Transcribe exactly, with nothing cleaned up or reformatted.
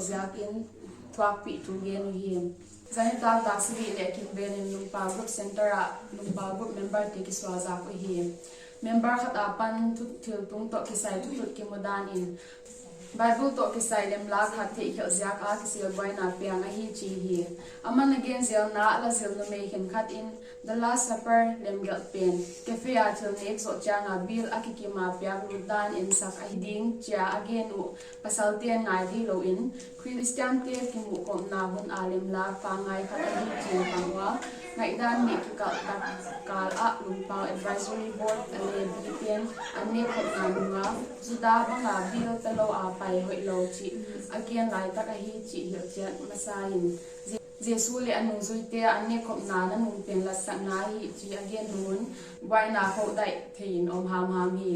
ziakin thuakpih thu gen uhi. Zanitak dak sagih leh kim vel in Lungpau Group Center ah Lungpau Group member te kisuazak uhi. Member khat apan thu-, thiltung toh kisai thutut kimudan in Bible toh kisai lemla khat theihkhelh ziak a kisel buaina piang ahi chi hi. Aman a gen zelna a la zil numei khenkhat in The Last Supper lemgelh pen cafe a thil nek zoh chiang a bill a kikim a piak lut dan ensak ahi ding chia a gen uh pasalte'n ngai theilou in, Khristiante kimuhkhopna hun a lemla pangai khat ahi chi'n pang ua, ngaihdan nih kikalh tak kal ah Lungpau Advisory Board a le bite'n an nekkhopna nung a Juda bang a bill pelou a pai hoihlou chih a gen laitak ahi chih hilhchian masa in, Jesu leh a nungzuite an nekkhopna nanung pen latsakna ahi chi a gen nung un, buaina khoudaih thei in om hamham hi.